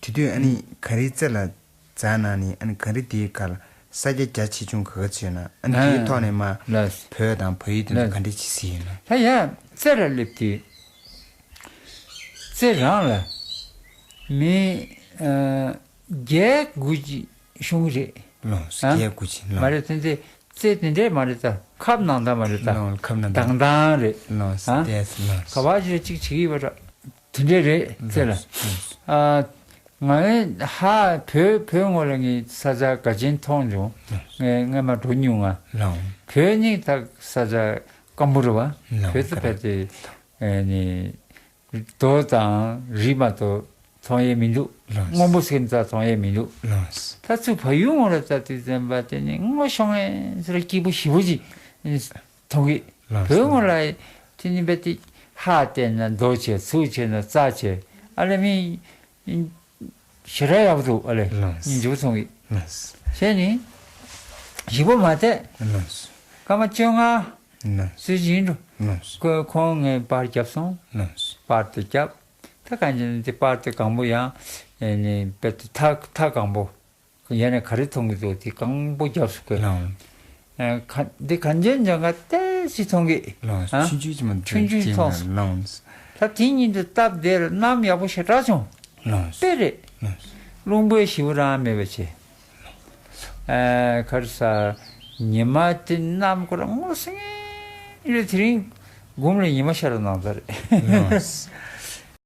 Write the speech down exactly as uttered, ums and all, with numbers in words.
དེ་དུས་ཨ་ནི་གངས་རི་རྩེ་ལ་འཛེགས་གནང་ནས། ཨ་ནི་གངས་རི་དེའི་ཁར་ས་རྒྱ་རྒྱ་ཆེ་ཆུང་ག་ག་ཚོད་ཡོད་ན། ཨ་ནི་དེའི་ཐོག་ནས་མར་ལགས། བོད་དང་བལ་ཡུལ་དེ་ཚོ་ལགས། ག་འདྲས་བྱེད་སྲིད་ཡོད་ན། ད་ཡ་རྩེ་ལ་སླེབས་དུས། རྩེ་རང་ལ་མི་ཨ་བརྒྱད་དགུ་ཅིག་ཤོང་གི་རེད། ལགས། ཨ། བརྒྱད་དགུ་ཅིག་ལགས། མ་རེད། དེ་འདྲའི་རྩེ་དེ་འདྲས་མ་རེད། ད་ཁབ་ནང་ད་མ་རེད། ད་ལགས། ཁབ་ནང་ད་དང་དང་རེད། ལགས། ཨ། དེ་ལགས། ག་བ་ཞིག་ཅིག་བྱེད་ཀྱི་ཡོད་པ་འདྲ། དེ་འདྲས་རེད། རྩེ་ལ། ལགས། ཨ། ང་ཧ་བོད་བོད་ངོས་ལ་ངས་ས་ཆ་དགའ་ཆེན་མཐོང་བྱུང་། ངས་སྔ་མ་འགྲོ་མྱོང་ང་། ལགས། བོད་ནི་ད་ས་ཆ་སྐམ་པོ་རེད་བ། ལགས། བོད་ཚོ་ཕལ་ཆེར་ཨེ་ནི་རྡོ་དང་རི་མ་གཏོགས་མཐོང་ཡས་མི་འདུག། ལགས། སྔོན་པོ་སེམས་རྩ་མཐོང་ཡས་མི་འདུག། ལགས། ད་ཚུར་བལ་ཡུལ་ངོས་ལ་ལྟ་དུས་ཙམ་པ་དེ་ནི་སྔོ་ཤོང་ངེ་ཟེར་སྐྱིད་པོ་ཞེ་པོ་ཅིག་མཐོང་གི། ལགས། བོད་ངོས་ལ་དེ་ནི་རྦད་དེ་ཧ་བལྟས་ན་རྡོ་ཆེ། ཚུར་བྱས་ན་རྩྭ་ཆེ། ཨ་ལས་མི་ཞེ་དྲག་ཡག་པོ་འདུག། ཨ་ལས། ལགས། སྙིང་རྗེ་པོ་མཐོང་གི། ལགས། བྱས་ནི་ཞེ་པོ་མ་བལྟས། ལགས། སྐར་མ་བཅོ་ལྔ། ལགས། ཚོད་ཅིག་ཡིན་འགྲོ། ལགས། ཁོ་ཁོང་ངས་པར་བརྒྱབ་སོང་། ལགས། པར་དེ་བརྒྱབ། ད་གང་ཅི་ནས་དེ་པར་དེ་གང་པོ་ཡང་ཨེ་ནི་རྦད་དེ་ཐག་ཐག་གང་པོ། ཡ་ནས་ག་རེ་མཐོང་གི་འདུག། དེ་གང་པོ་བརྒྱབ་སོང་གི། ལགས། ཨ། ག་འདི་གངས་ཅན་ལྗོངས་ཁ་ཏོག་ཙམ་མཐོང་གི། ལགས། ཨ། ཆུང་ཆུང་ཅིག་མ་ཆུང་ཆུང་མཐོང་སོང་། ལགས། ད་དེ་ཉིད་དུ་སྟབས་བདེ་ལ་གནམ་ཡག་པོ་ཞེ་དྲག་བྱུང་། ལགས། དཔེ་རེད། ལགས། རླུང་བུ་ཞེ་པོ་རང་མེད་པ་བྱས། ཨ། ག་རེ་ཟ། ཉི་མ་དེ་གནམ་ཁོ་རང་སྔོ་སེང་རེད། དེ་རིང་དགུན་ལ་ཉི་མ་ཤར་ར་གནང་ས་རེད། ལགས།